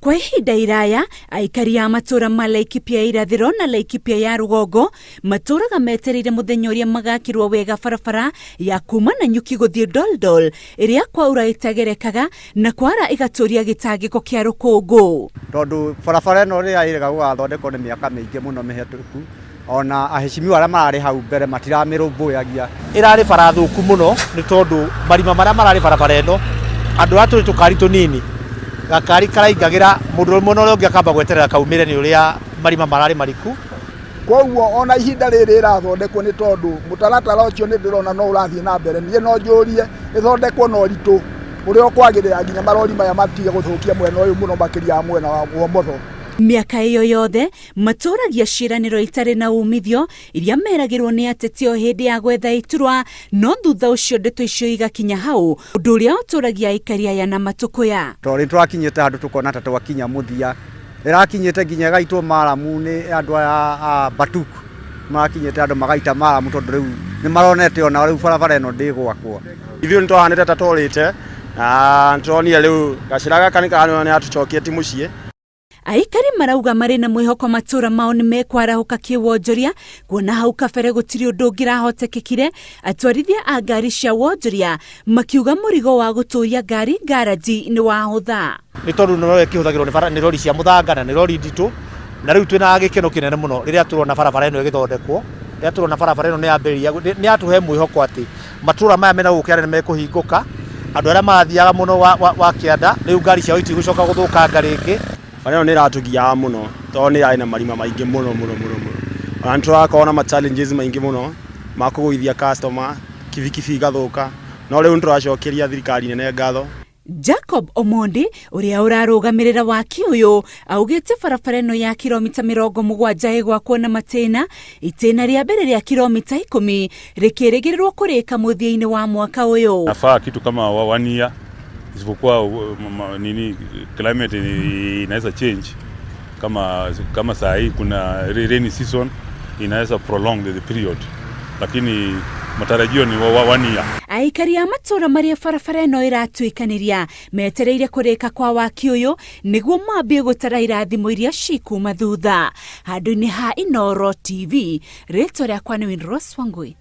Kwa ihinda iraya, aikari a matũũra ma Laikipia ya irathĩro na Laikipia ya rũgongo matũũraga metereire mũthenya ũrĩa magakĩrwo wega barabara ya kuma Nanyuki gũthiĩ Doldol ĩrĩa kwaura ĩtagerekaga na kwara ĩgatũria gĩtangĩko kĩa rũkũngũ. Tondũ barabara ĩno rĩrĩa ĩrĩga gũgathondekwo nĩ mĩaka mĩingĩ mũno mĩhĩtũku, ona aheshimiwa arĩa mararĩ hau mbere matiramĩrũmbũyagia. Ĩrarĩ bara thũku mũno nĩ tondũ marima marĩa mararĩ barabara ĩno, andũ arĩa tũrĩ tũkari tũnini, gakari karaingagĩra mũndũ ũmwe na ũrĩa ũngĩ akamba gweterera kaumĩre nĩ ũrĩa marima mararĩ mariku. Kwoguo ona ihinda rĩrĩ ĩrathondekwo nĩ tondũ mũtaratara ũcio nĩ ndĩrona no ũrathiĩ na mbere, niĩ no njũrie ĩthondekwo na ũritũ ũrĩa ũkwagĩrĩra nginya marori maya matige gũthũkia mwena ũyũ mũno makĩria wa mwena wa ũmotho. Mĩaka ĩyo yothe matũragia ciĩranĩro itarĩ na umithio iria meragĩrwo nĩ ateti o hĩndĩ ya gwetha iturwa, no thutha ũcio ndeto icio igakinya hau, ũndũ ũrĩa ũtũragia aikari aya na matũkũya. Tondũ nĩ tũrakinyĩte handũ tũkona ta twakinya mũthia, ĩrakinyĩte nginya ĩgaitwo maramu nĩ andũ aya a Batuk, marakinyĩte andũ magaita maramu tondũ rĩu nĩ maronete ona rĩu barabara ĩno ndĩgwakwo. Ithuĩ nĩ twahanĩte ta tũrĩte na nĩ tũronire rĩu gacĩra gaka nĩ karatũcokia ti mũciĩ. Aikari marauga marĩ na mwĩhoko matũra mao nĩ mekwarahũka kĩwonjoria kuona hau kabere gũtirĩ ũndũ ũngĩrahotekekire. Atwarithia a ngari cia wonjoria makiuga mũrigo wa gũtũria ngari ngaranji nĩ wahũtha. Nĩ tondũ no ĩkĩhũthagĩrwo nĩ bara nĩ rori cia mũthanga na nĩ rori nditũ, na rĩu twĩna gĩkeno kĩnene mũno rĩrĩa tũrona barabara ĩno ĩgĩthondekwo, rĩrĩa tũrona barabara ĩno nĩ yambĩrĩria, nĩ yatũhe mwĩhoko atĩ matũra maya mena gũkũ kĩanda nĩ mekũhingũka, andũ arĩa marathiaga mũno wa, wa, wa kĩanda rĩu ngari ciao itigũcoka gũthũkanga rĩngĩ. Bara ĩno nĩ ĩratũgiaga mũno tondũ nĩ ĩrarĩ na marima maingĩ mũno mũno mũno mũno. Ona nĩ tũrakorwo na ma challenges maingĩ mũno ma kũgũithia customer, kibikibi igathũka, no rĩu nĩ tũracokeria thirikari nene ngatho. Jacob Omondi ũrĩa ũrarũgamĩrĩra waki ũyũ augĩte barabara ĩno ya kiromita 70 ĩgwakwo na matĩna, itĩna rĩa mbere rĩa kiromita 10 rĩkĩrĩgĩrĩrwo kũrĩka mũthia-inĩ wa mwaka ũyũ. Nafaa kitu kama one year isipokuwa nini climate inaweza change kama saa hii kuna rainy season inaweza prolong the period, lakini matarajio ni one year. Aikari a matũũra marĩa barabara ĩno ĩratuĩkanĩria metereire kũrĩka kwa waki ũyũ nĩguo mambie gũtara irathimo iria cikuma thutha. Handũ-inĩ ha Inooro TV, rĩtwa rĩakwa nĩ Winrose Wangui.